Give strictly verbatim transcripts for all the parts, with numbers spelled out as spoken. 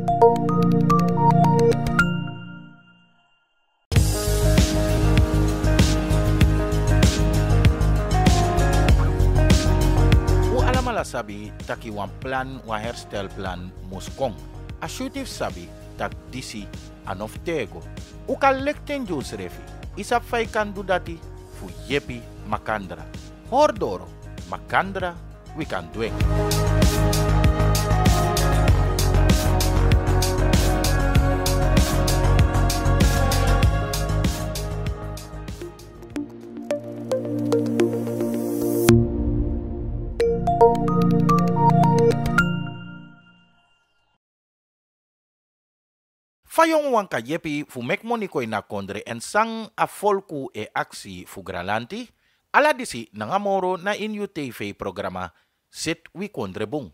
Un alamala sabi taki wan plan, wan herstelplan mus kon. A syuti fu sabi taki disi a no fu tego. Un kan lekten gi unsrefi. Yu sabi fa yu kan du dati fu yepi makandra. Hori doro, makandra wi kan du en. Fa yonguwan kan yepi fu meki moni kon ini a kondre, èn san a folku e aksi fu granlanti? Ala disi nanga moro na ini yu tv-programa Seti wi kondre bun.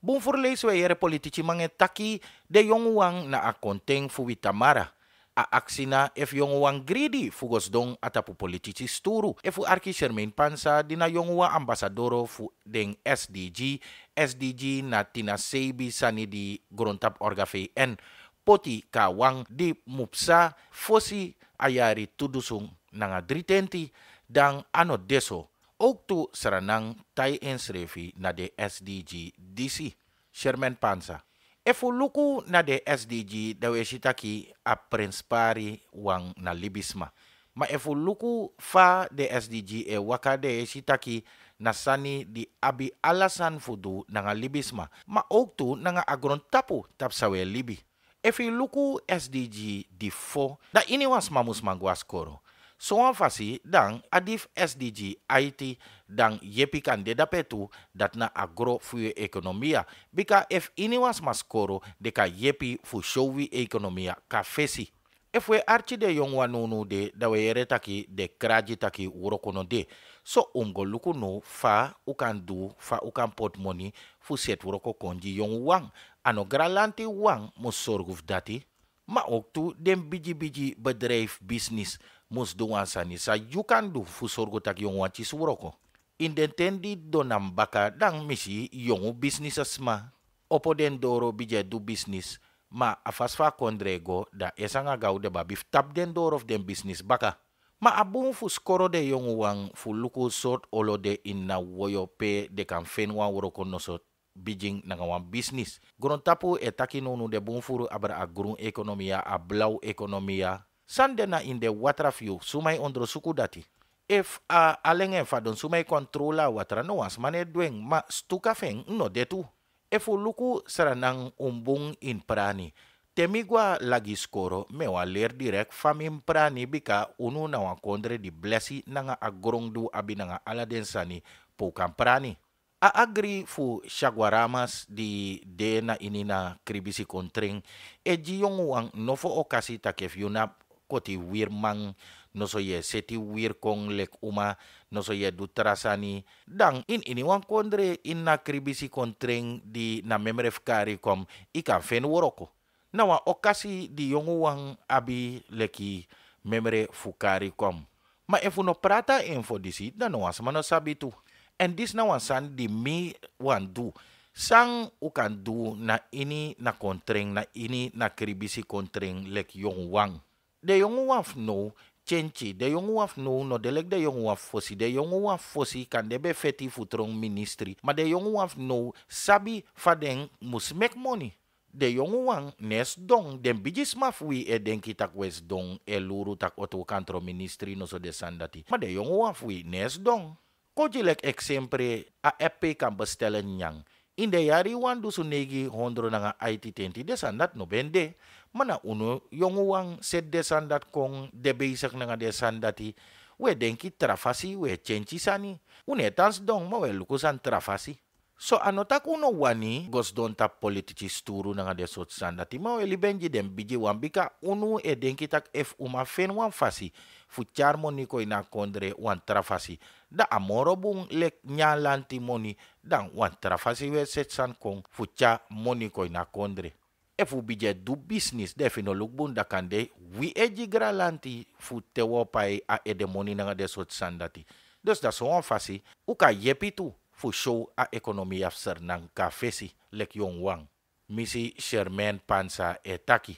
Bun furu leisi wi e yere politikiman e taki den yonguwan na a konten fu wi tamara. A aksi na efu yonguwan gridi fu go sidon a tapu politisi sturu. Efu arki Shermaine Pansa, di na yonguwan ambasadoro fu den S D G. S D G na tina seibi sani di grontapu orga V N poti kon na wan di mu psa fosi a yari tu dusun nanga dritenti, dan a no de so. Owktu Sranan tai ensrefi na den S D G disi. Sherman Pansa. Efu un luku na den S D G, dan un e si taki a prenspari wan na libisma. Ma efu un luku fa den S D G e waka, dan un e si taki na sani di abi ala sani fu du nanga libisma, ma owktu nanga a grontapu tapu san un e libi. Efu yu luku S D G di fo, dan iniwan sma mus man go na skoro. Sowan fasi, dan a di fu S D G aiti, dan yepi kan de dape tu, dati na a gro fu yu ekonomia. Bika efu iniwan sma skoro, den kan yepi fu show wi ekonomia kon na fesi. Efu un e arki den yonguwan nownow de, dan un e yere taki den e kragi taki wroko no de. So un mus go luku now fa un kan du, fa un kan poti moni fu seti wroko kon gi yonguwan. A no granlanti wawan mus sorgu fu dati. Ma owktu den bigibigi bedrijfu, bisnis, mus du wan sani san yu kan du fu sorgu taki yonguwan kisi wroko. Ini den ten di didon na mi baka, dan mi si yongu bisnisma opo den doro, bigin e du bisnis. Ma a fasi fa a kondre e go, dan esi nanga gaw den ben abi fu tapu den doro fu den bisnis baka. Ma a bun fu skoro den yonguwan fu luku sortu olo de ini a woyo pe den kan feni wan wroko noso, bigin nanga wan bisnis. Grontapu e taki nownow den bun furu abra a grun ekonomia, a blaw ekonomia. San de na ini den watra fu yu, suma e ondrosuku dati? Efu a alen en fadon, suma e kontrolu a watra? No wan sma no e du en, ma stuka fu en no de tu. Efu un luku Sranan, un bun ini prani. Te mi go na lagi skoro, mi e wani leri direkt fa mi mus prani, bika unu na wan kondre di blesi nanga a gron di un abi nanga ala den sani pe un kan prani. A agri fu Chaguaramas di de na ini na Kribisi kontren e gi yonguwan nofo okasi taki efu yu na koti wiriman, noso yu e seti wiri kon leki uma, noso yu e du tra sani. Dan ini iniwan kondre ini na Kribisi kontren di na memre fu kari kon, yu kan feni wroko. Na wan okasi di yonguwan abi leki memre fu kari kon. Ma efu un no prati na info disi, dan no wan sma no sabi tu. Èn disi na wan sani di mi wani du. San un kan du na ini na kontren, na ini na Kribisi kontren leki yonguwan? Den yonguwan fu now kenki. Den yonguwan fu now no de leki den yonguwan fu fosi. Den yonguwan fu fosi kande ben feti fu tron ministri. Ma den yonguwan fu now sabi fa den mus meki moni. Den yonguwan no e sidon. Den bigisma fu wi e denki tak' un e sidon e luru tak' oto un kan tron ministri, noso den sani dati. Ma den yonguwan fu wi no e sidon. Kon gi leki eksempre, a app pe yu kan bestel nyanyan. Ini den yari wan dusun neigi hondro nanga aiti tenti, den sani dati no ben de. Ma na unu yonguwan seti den sani dati kon, de besigi nanga den sani dati. Un e denki tra fasi, un e kenki sani. Un no e tan sidon, ma un e luku sani tra fasi. So a no taki un no wani go sidon tapu politiki sturu nanga den sortu sani dati, ma un e libi en gi den bigiwan, bika unu e denki tak' efu un man feni wan fasi fu tyari moni kon ini a kondre wan tra fasi, dan a moro bun leki nyan lanti moni, dan wan tra fasi un e seti sani kon fu tyari moni kon ini a kondre. Efu un bigin e du bisnis, dan efu yu no luku bun, dan kande wi e gi granlanti fu te un o pai a edemoni nanga den sortu sani dati. Dus dan sowan fasi un kan yepi tu fu show a ekonomia fu Sranan kon na fesi leki yongu wan. Misi Shermaine Pansa e taki.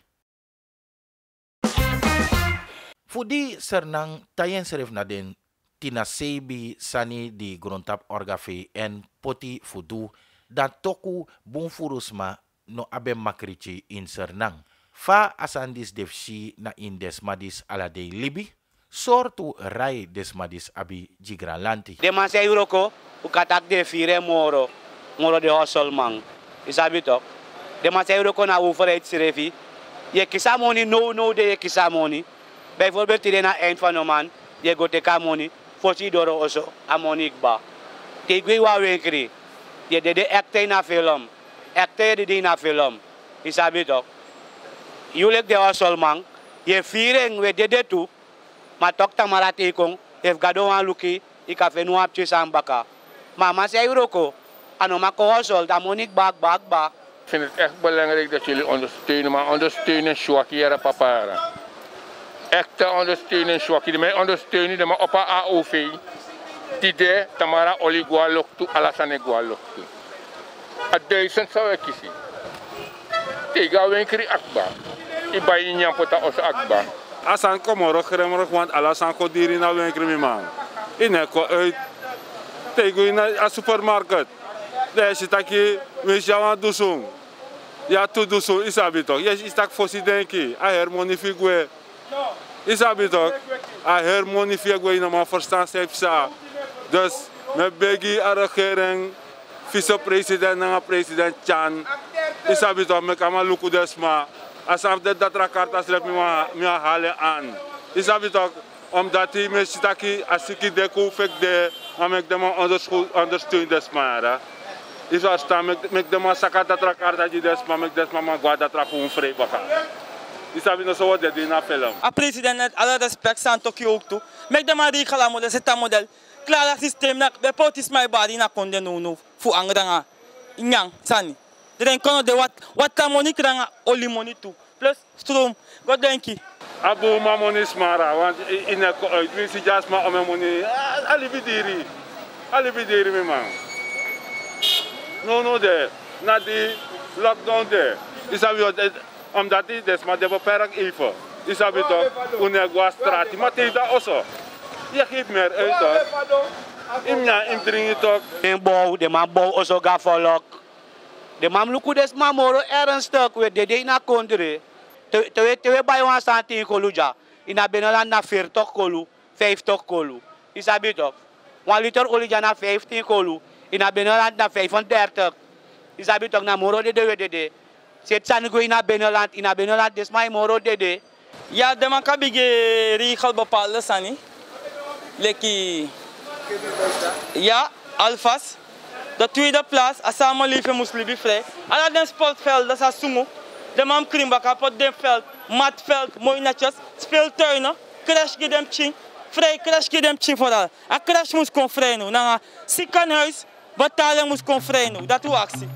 Fu di Sranan tai ensrefi na den tina seibi sani di grontapu orga fu en poti fu du, dan toku bun furu sma no abi en makriki ini Sranan. Fa a sani disi de fu si na ini den sma disi ala dei libi? Sortu rai den sma disi abi gi granlanti? Den man san e wroko, un kan taki den e firi en moro, moro den hosolman. Yu sabi tok, den man san e wroko na overheid srefi. Yu e kisi a moni nownow de, yu e kisi a moni. Bijvoorbeeld tide na eind van de man, yu e go teki a moni, fosi yu doro oso a moni kba. Te yu gwe ini wan wenkri, yu e dede ekte ini a film. Ekte yu e dede ini a film. Yu sabi tok, yu leki den hosolman, yu e firi en, un e dede tu. Ma tok tamara te yu kon, efu Gado wani luku yu, yu kan feni wan pikin sani baka. Ma a man san e wroko, a no man kon hosol, dan a moni kba, kba, kba. Vind het echt belangrijk dat jullie ondersteunen, maar ondersteunen Shwaki yara papara. Echte ondersteunen Shwaki. Die mij ondersteunen, die mij op A O V. Tide, tamara oli gwa loktu, ala sani gwa loktu. A duizend san un e kisi. Te yu go a wenkri a kba. Yu bai yu nyan poti a oso a kba. A sani kon moro gremrek, want ala sani kon diri ini a wenkri, mi man. Yu no e kon uit. Te yu go ini a supermarket, dan yu e si taki winsi yu abi wan dusun, yu abi tu dusun, yu sabi tok. Yu e si taki fosi denki, a heri moni fu yu gwe. Yu sabi tok, a heri moni fu yu e gwe, yu no man ferstan san yu psa. Dus mi e begi a regering, vicepresident nanga president Chan. Yu sabi tok, meki a man luku den sma. A sani fu den datra karta srefi, mi wan, mi wan hali en an. Yu sabi tok, omdati mi e si taki a siki de, kon feki de, ma meki den man ondersku-, ondersteun den sma yara. Yu ferstan, meki, meki den man saka datra karta gi den sma, meki den sma man go a datra kon frei baka. Yu sabi, no so un o dede ini a film. A president, met alle respect, san toki ook tu. Meki den man regel a model, seti a model. Klari a systeem, na ben poti sma e bari ini a kondre nownow fu angri nanga nyan sani. Drenki no de, wat-, wataa moni kranga, oli moni tu. Plus stroom, go denki. A bun, ma moni smara, want yu, yu no e kon uit, winsi gi a sma omen moni, a, a libi diri. A libi diri, mi man. Nownow de, na di lockdown de. Yu sabi, omdati den sma de beperk even. Yu sabi tok, un no e go a strati, ma te yu de a oso, yu e gi meri uit tok. Yu mus nyan, yu mus dringi tok. Den bow, den man bow oso gi a volk. Den man mus luku den sma moro ernstig, un e dede ini a kondre. Te, te, te un e bai wan sani tin kolu dya, ini a binnenland na veertig kolu, vijftig kolu. Yu sabi tok, wan liter oli dya na vijftien kolu, ini a binnenland na vijfendertig. Yu sabi tok, na moro dede un e dede. Seti sani gwe ini a binnenland, ini a binnenland den sma e moro dede. Ya, den man kan bigin e regel bepaalde sani. Leki, ya, alvast. De tweede plaats, a samenleving mus libi vrij. Ala den sportvelden sa sungu. Den man mus krin baka, poti den veld, matveld, moi netjes, speeltuinen, crèche gi den pikin. Vrij crèche gi den pikin vooral. A crèche mus kon vrij now. Nanga ziekenhuis, betaling mus kon vrij now. Dati un aksi.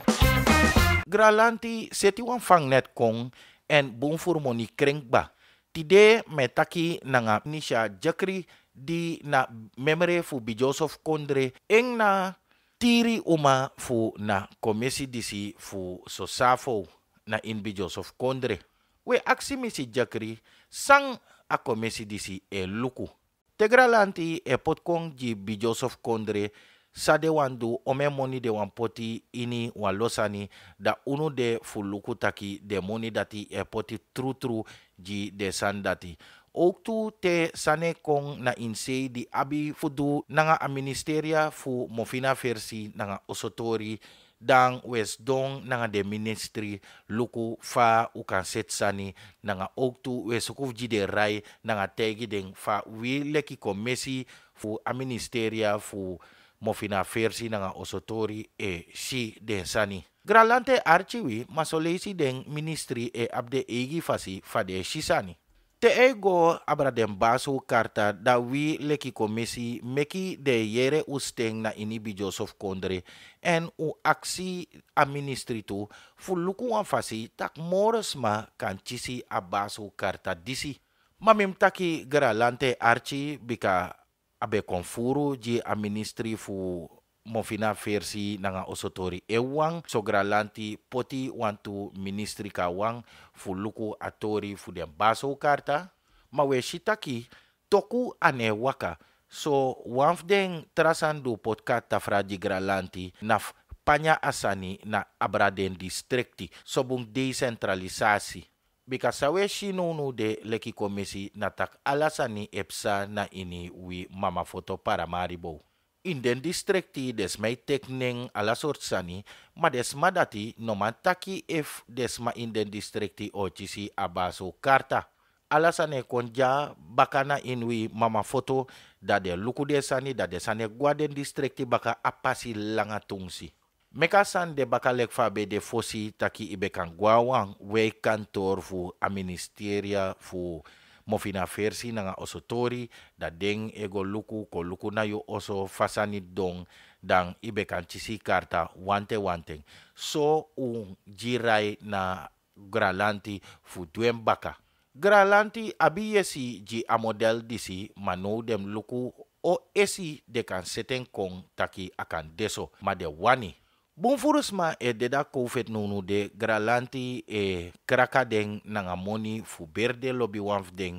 Granlanti, seti wan vangnet kon, èn bun furu moni krin kba. Tide mi e taki nanga Nisha Jakri, di na memre fu Bidyoso fu Kondre, en na tiri uma fu na komesi disi fu Sosafo na ini Bidyoso fu Kondre. Wi e aksi Misi Jakri san a komesi disi e luku. Te Granlanti e poti kon gi Bidyoso fu Kondre, san den wani du, omeni moni den wani poti ini wan lo sani, dan unu de fu luku taki den moni dati e poti trutru gi den sani dati. Owktu te sani e kon na ini sei di abi fu du nanga a ministeria fu Mofina Versi nanga Osotori, dan wi e sidon nanga den ministri luku fa un kan seti sani, nanga owktu wi e suku fu gi den rai nanga taigi den fa wi leki komesi fu a ministeria fu Mofina Fersi nanga Osotori e si den sani. Granlanti e arki wi, ma soleisi den ministri e abi den eigi fasi fa den e si sani. Te a e go abra den basu karta, dan wi leki komisi meki den yere un sten na ini Bigi Oso fu Kondre, èn un aksi a ministri tu fu luku wan fasi tak' moro sma kan kisi a basu karta disi. Ma mi mus taki Granlanti e arki, bika a ben kon furu gi a ministri fu Mofina Fersi nanga Osotori en wawan, so Granlanti poti wantu ministri kon na wawan fu luku a tori fu den basu karta. Ma wi e si taki toku a no e waka. So wan fu den tra sani di un poti kon na tafra gi Granlanti na fu panya a sani na abra den distrikti, so bun desentralisasi. Bika san wi e si nownow de leki komisi na tak' ala sani e psa na ini wi mama foto Paramaribo. Ini den distrikti den sma e teki nen, ala sortu sani, ma den sma dati no man taki efu den sma ini den distrikti o kisi a basu karta. Ala sani e kon dya baka na ini wi mama foto, dan den luku den sani, dan den sani e go na den distrikti baka, a pasi langa tumsi. Meki a sani de baka leki fa a ben de fosi, taki i ben kan go na wan wei kantori fu a ministeria fu Mofina Fersi nanga Osotori, dan den e go luku, kon luku na yu oso fa sani don, dan i ben kan kisi karta wanten wanten. So un gi rai na Granlanti fu du en baka. Granlanti abi yesi gi a model disi, ma now den mus luku o esi den kan seti en kon taki a kan de so, ma den wani. Bun furu sma e dede a kowfeti nownow de, Granlanti e kraka den nanga moni fu beri den lobiwan fu den.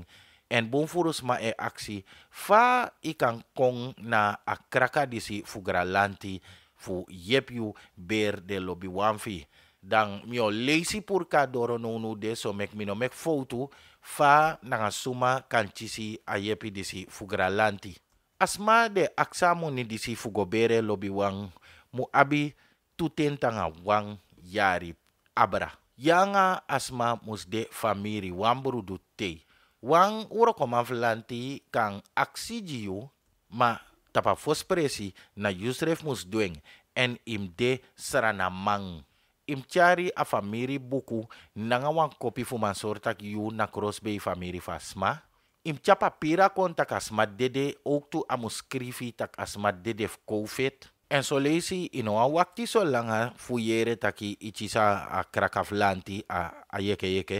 Èn bun furu sma e aksi fa i kan kon na a kraka disi fu Granlanti fu yepi yu beri den lobiwan fu yu. Dan mi o leisi puru kon na doro nownow de, so meki mi no meki fowtu, fa nanga suma kan kisi a yepi disi fu Granlanti. A sma di e aksi a moni disi fu go beri en lobiwan mu abi tu tenti nanga wan yari abra. Yu nanga a sma mus de famiri, wan brudu tei. Wan wrokoman fu lanti kan aksi gi yu, ma tapu a fosi presi na yusrefi mus du en, èn i mus de sranaman. I mus tyari a famiri buku nanga wan kopi fu man sori tak' yu na krosbei famiri fu a sma. I mus tyari papira kon tak' a sma dede, owktu a mus skrifi tak' a sma dede fu kowfeti. Èn soleisi i no wani wakti solanga fu yere taki i kisi a kraka fu lanti, a, a yeke yeke.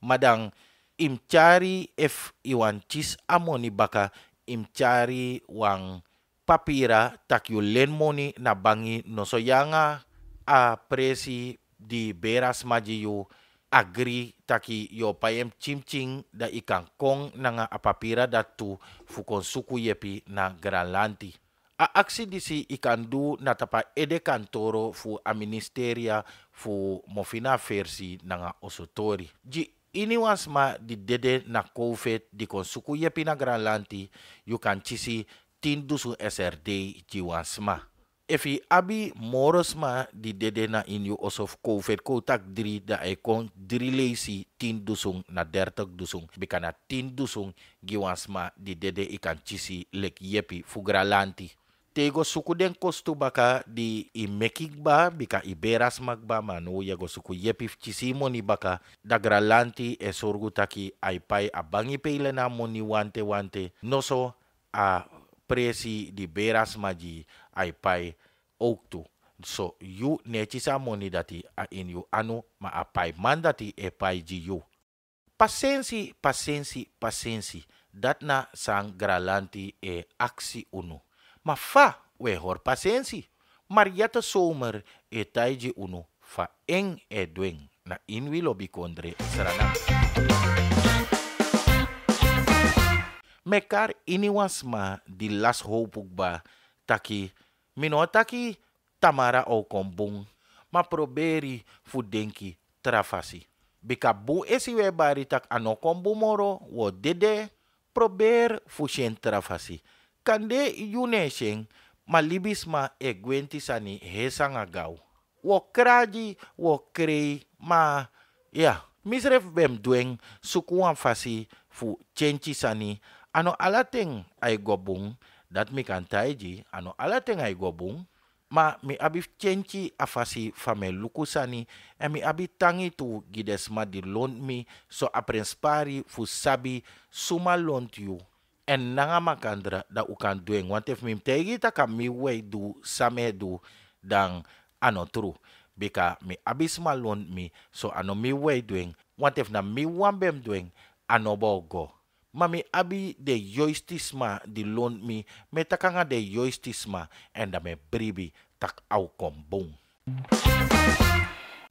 Ma dan i mus tyari, efu i wani kisi a moni baka, i mus tyari wan papira tak' yu leni moni na bangi, noso yu nanga a presi di beri a sma gi yu agri taki yu o pai en pikinpikin, dan i kan kon nanga a papira dati tu fu kon suku yepi na Granlanti. A aksi disi i kan du na tapu a ede kantoro fu a ministeria fu Mofina Fersi nanga Osotori. Gi iniwan sma di dede na kowfeti di kon suku yepi na Granlanti, yu kan kisi tin dusun S R D gi wan sma. Efu i abi moro sma di dede na ini yu oso fu kowfeti, kon taki dri, dan a e kon dri leisi tin dusun na dertig dusun, bika na tin dusun gi wan sma di dede i kan kisi leki yepi fu Granlanti. Te i go suku den kosutu baka di i meki kba, bika i beri a sma kba, ma now yu e go suku yepi fu kisi i moni baka, dan Granlanti e sorgu taki a e pai a bangi pe i leni a moni wanten wanten, noso a presi di beri a sma gi yu a e pai owktu. So yu no e kisi a moni dati a ini yu anu, ma a paiman dati e pai gi yu. Pasensi, pasensi, pasensi, dati na san Granlanti e aksi unu. Ma fa un e hori pasensi? Mariette Somer e taigi unu fa en e du en na ini wi lobi kondre Sranan. Mi e kari iniwan sma di lasi howpu kba taki, mi no o taki tamara a o kon bun, ma proberi fu denki tra fasi. Bika bun esi un e bari tak' a no o kon bun moro, un o dede, proberi fu si en tra fasi. Kande yu no e si en, ma libisma e gwenti sani hesi nanga gaw. Un o kragi, un o krei, ma ya, misrefi ben mus du en, suku wan fasi fu kenki sani. A no ala ten a e go bun, Dati mi kan taigi, a no ala ten ai go bun. Ma mi abi fu kenki a fasi fa mi e luku sani, èn mi abi tangi tu gi den sma di lon mi, so a prenspari fu sabi suma lon yu. Èn nanga makandra dan un kan du en, wanten fu mi mus taigi yu tak' a mi wei du san mi e du, dan a no tru. Bika mi abi sma lon mi, so a no mi wei du en, wanten fu na mi wan ben mus du en, a no bo go. Ma mi abi den yoisti sma di lon mi, mi e taki nanga den yoisti sma, èn dan mi e bribi tak' a o kon bun.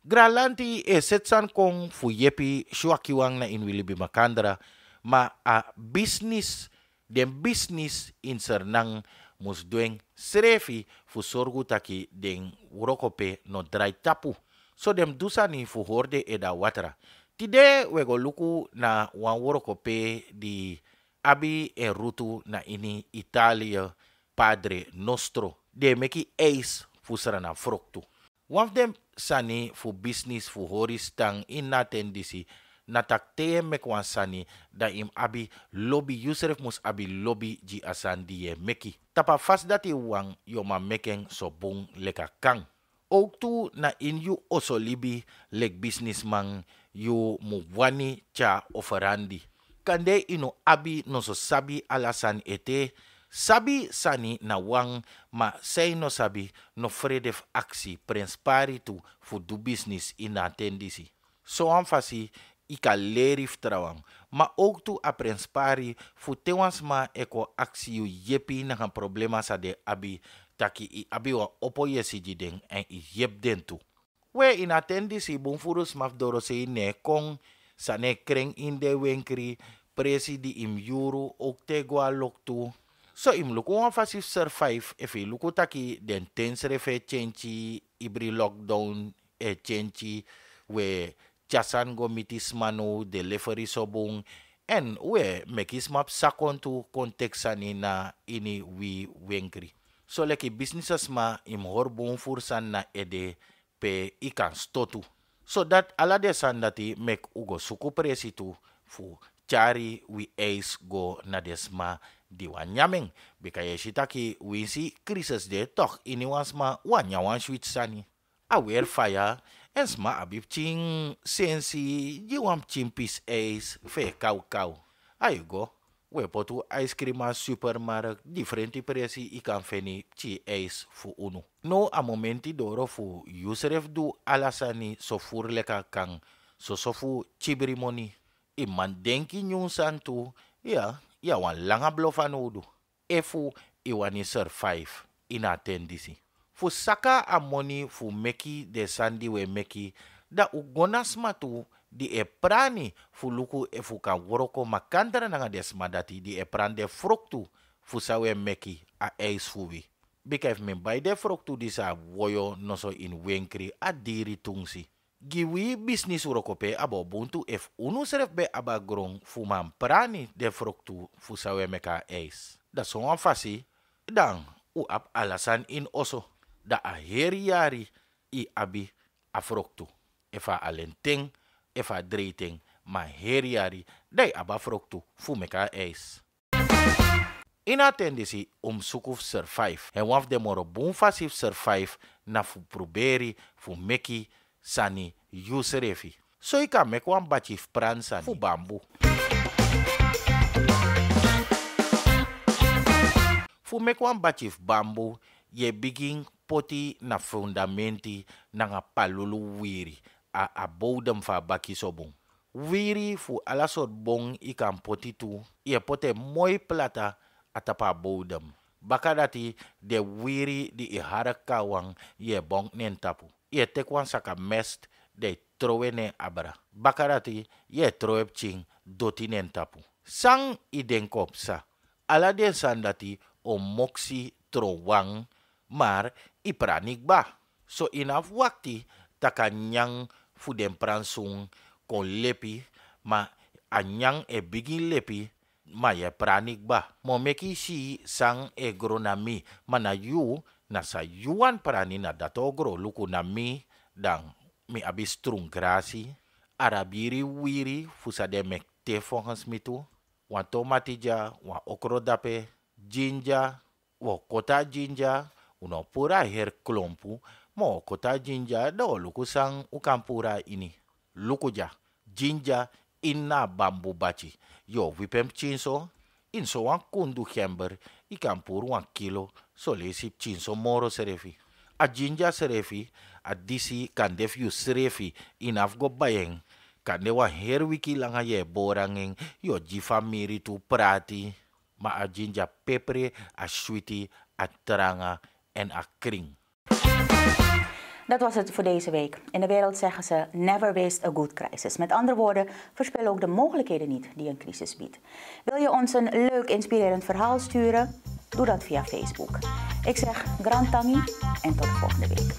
Granlanti e seti sani kon fu yepi swaki wan na ini wi libi makandra, ma a bisnis, den bisnis ini Sranan mus du en srefi fu sorgu taki den wrokope no drai tapu. So den mus du sani fu hori den ede na watra. Tide wi e go luku na wan wrokope di abi en rutu na ini Italia, Padre Nostro. Den e meki ijs fu Sranan froktu. Wan fu den sani fu bisnis fu hori stan ini a ten disi, na tak' te yu e meki wan sani, dan yu mus abi lobi, yusrefi mus abi lobi gi a sani di yu e meki. Tapu a fasi dati yu wani, yu o man meki en so bun leki a kan. Owktu na ini yu oso libi leki bisnisman, yu mu wani tyari oferandi. Kande yu no abi noso sabi ala sani ete. Sabi sani na wan, ma san yu no sabi, no frede fu aksi, prenspari tu fu du bisnis ini a ten disi. Sowan fasi yu kan leri fu trawan. Ma owktu a prenspari fu te wan sma e kon aksi yu yepi nanga problema san den abi, taki yu abi wan opo yesi gi den èn yu yepi den tu. We, ini a ten disi bun furu sma fu dorosei no e kon, sani e kren ini den wenkri, presi di yu mus yuru owktu e go na loktu. So yu mus luku wan fasi fu survive. Efu yu luku taki den ten srefi e kenki, ibri lockdown e kenki, we, tyari sani go miti sma now, delivery so bun. Èn we meki sma psa kon tu kon teki sani na ini wi wenkri. So leki bisnisma yu mus hori bun furu sani na ede pe yu kan stotu. So dati, ala den sani dati meki un go suku presi tu fu tyari wi ijs go na den sma di wani nyan en. Bika yu e si taki winsi crisis de, toch iniwan sma wani nyan wan switi sani. A weri faya, èn sma abi pikin sensi gi wan pikin pisi ijs fu e kawkaw. Ai go, we poti un ice cream na supermarkt, difrenti presi yu kan feni pikin ijs fu unu. Now a momenti doro fu yusrefi du ala sani so furu leki a kan, soso fu kibri moni. Yu man denki nyun sani tu, ya, yu abi wan langa blo fanowdu efu yu wani survive ini a ten disi. Fu saka a moni fu meki den sani di un e meki, dan un go na sma tu di e prani fu luku efu un kan wroko makandra nanga den sma dati di e prani den froktu fu san un e meki a ijs fu wi. Bika efu mi bai den froktu disi a woyo noso ini wenkri, a diri tunsi. Gi wi bisnis wrokope a bo bun tu efu unu srefi ben abi a gron fu man prani den froktu fu san un e meki a ijs. Dan sowan fasi, dan un abi ala sani ini oso. Dan a heri yari yu abi a froktu. Efu a alen ten, efu a drei ten, ma heri yari, dan yu abi a froktu fu meki a ijs. Ini a ten disi un mus suku fu survive. Èn wan fu den moro bun fasi fu survive na fu pruberi fu meki sani yusrefi. So yu kan meki wan baki fu prani sani fu bambu. Fu meki wan baki fu bambu, yu e bigin poti na fundamenti nanga palulu wiri, a, a bodem fu a baki so bun. Wiri fu ala sortu bon yu kan poti tu, yu e poti en moi plata a tapu a bodem. Baka dati, den wiri di yu harki kon na wan, yu e bonki na en tapu. Yu e teki wan saka mest, dan yu trowe na en abra. Baka dati, yu e trowe pikin doti na en tapu. San yu denki o psa? Ala den sani dati o moksi tron wan, ma yu prani kba. So yu no abi fu wakti tak' a nyan fu den pransun kon lepi, ma a nyan e bigin lepi, ma yu e prani kba. Mi o meki yu si san e gro na mi, ma na yu, na san yu wani prani, na dati o gro. Luku, na mi, dan mi abi strun grasi, arabiri wiri fu san den meki te, fongens mi tu, wan tomati dya, wan okro dape, ginja, Un o koti a ginger, un no o puru a heri klompu, ma un o koti a ginger, dan un o luku san un kan puru na ini. Luku dya, ginger ini na a bambu bati. Yu o wipi en pikinso, ini sowan kundu gember, yu kan puru wan kilo, son leisi pikinso moro srefi. A ginger srefi, a disi kan de fu yusrefi, yu no abi fu go bai en. Kande wan heri wiki langa yu e bori nanga en, yu o gi famiri tu, prati. Ma a ginger pepre, a switi, a tranga èn a krin. Dat was het voor deze week. In de wereld zeggen ze: never waste a good crisis. Met andere woorden, verspil ook de mogelijkheden niet die een crisis biedt. Wil je ons een leuk, inspirerend verhaal sturen? Doe dat via Facebook. Ik zeg: Grantangi en tot de volgende week.